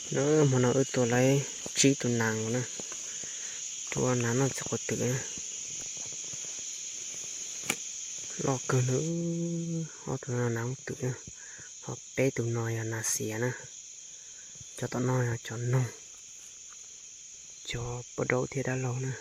Hmo no wb tua lawm tsib tus nas na, tua nas noj txiv quav twm na. Loj kawg na, ob tug no nas quav twm na, ho peb tus no yog nas xiav na. Cov tom no yog cov noog, cov poj daub thiab dab laug na.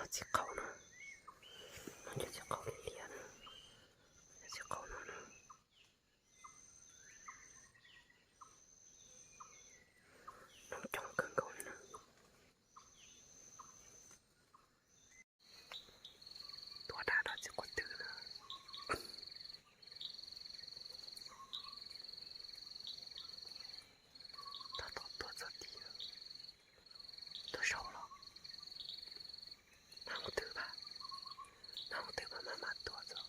Txiv qaub no, no cov txiv qaub liab liab na, cov txiv qaub no na, noo coob kawg nkaus li na. Tuaj dab rau txiv quav twm na. Tab tom tuaj txog tid, tuaj saud los. Nag hmo twg mas, nag hmo twg mas maj mam tuaj txog.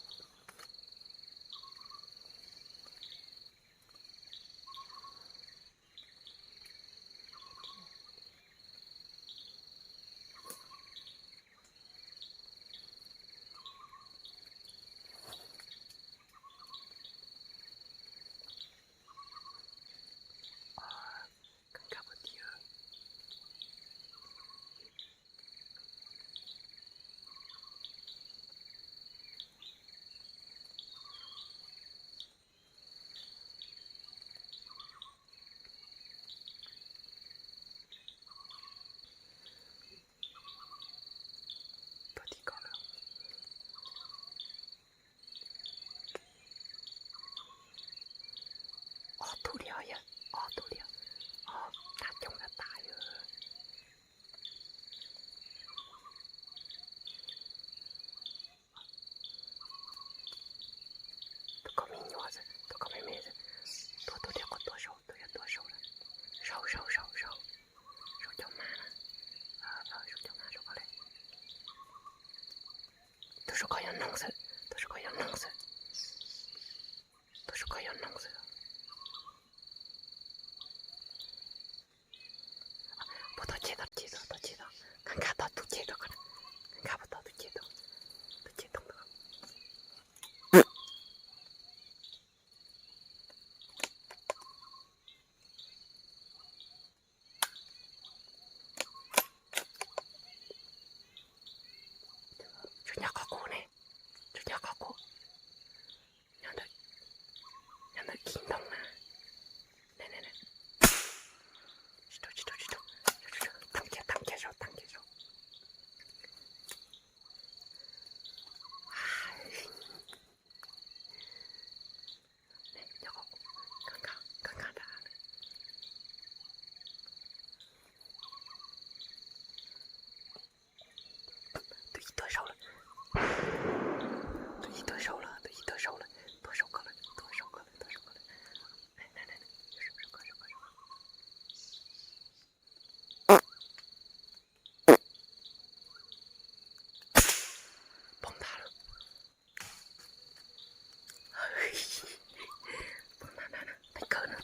Kab kab pov tiag. Tuaj tim ko lawm. Ob tug li os yawg, ob tug li os. Ob tug coob tas tas li. Tus ko me nyuam xwb, tus ko me me xwb. Tuaj, tuaj, tuaj, tuaj saud, tuaj, tuaj saud lawm. Saud, saud, saud, saud. Saud cov mab na. Saud cov mab, saud ko li. Tus saud ko yog noog xwb, tus saud ko yog noog xwb. Tus saud ko yog noog xwb. Puas tau ceg tau, ceg tau, tau ceg tau. Nkag nkag tau tus ceg rau ko, nkag nkag puas tau tus ceg rau, tus ceg rau. Tsuas nyob qhov qub ne, tsuas nyob qhov qub. Nyob ntawm, nyob ntawm kis ntoo na. Ne, ne, ne. Tsis rau, tsis rau, tsis rau. Tag kiag, tag kiag saud, tag kiag saud. Ne, nyob qhov qub, nkag nkag, nkag nkag nrad. Tus ib tuag saud lawm. Tus ib tuag saud lawm, tus ib tuag saud lawm. Tuag saud ko lawm, tuag saud ko lawm, tuag saud ko lawm. Poob ntag lawm. Poob ntag, ntag, ntag, teeb kawg na.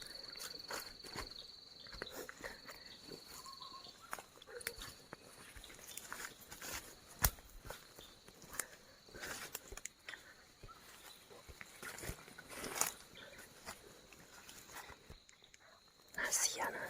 Xiav na.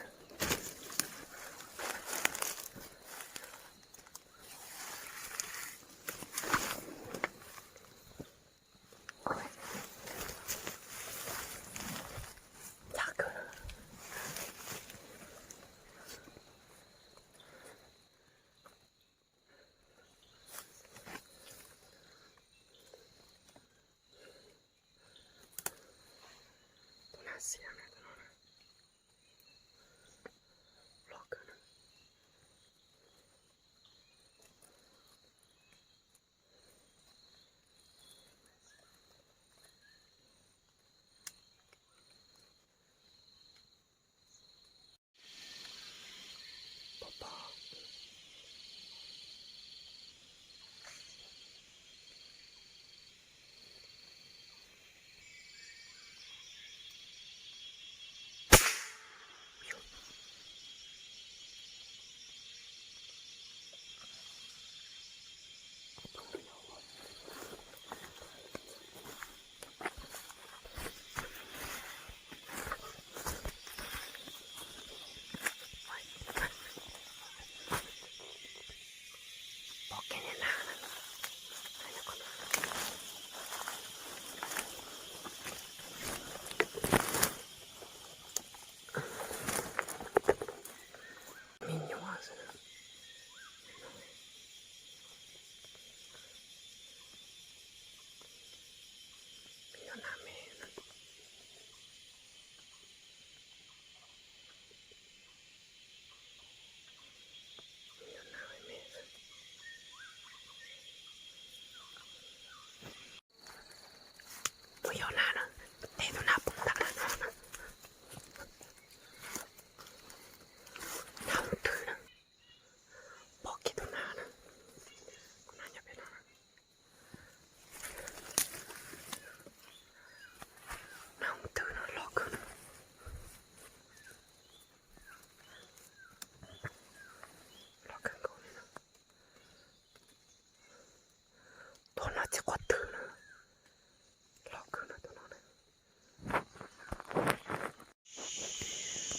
Ncaj kawg. Tus nas xiav na, tus no na. Loj kawg na.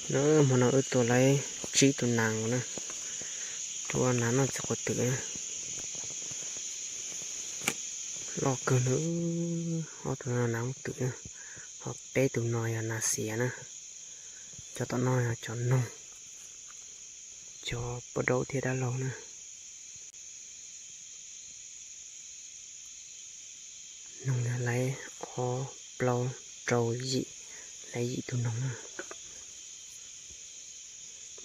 Hmo no wb tua lawm tsib tus nas na, tua nas noj txiv quav twm na. Loj kawg na, ob tug no nas quav twm na, ho peb tus no yog nas xiav na. Cov tom no yog cov noog, cov poj daub thiab dab laug na. Noog yog lawv ob plaub rau yim, lawv yim tus noog na.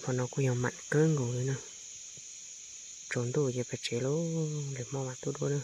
Hmo no kuj yog mam kawg nkaus li na. Tsaus ntuj ces pais tsev lauj, lwm hmo mam tuaj dua na.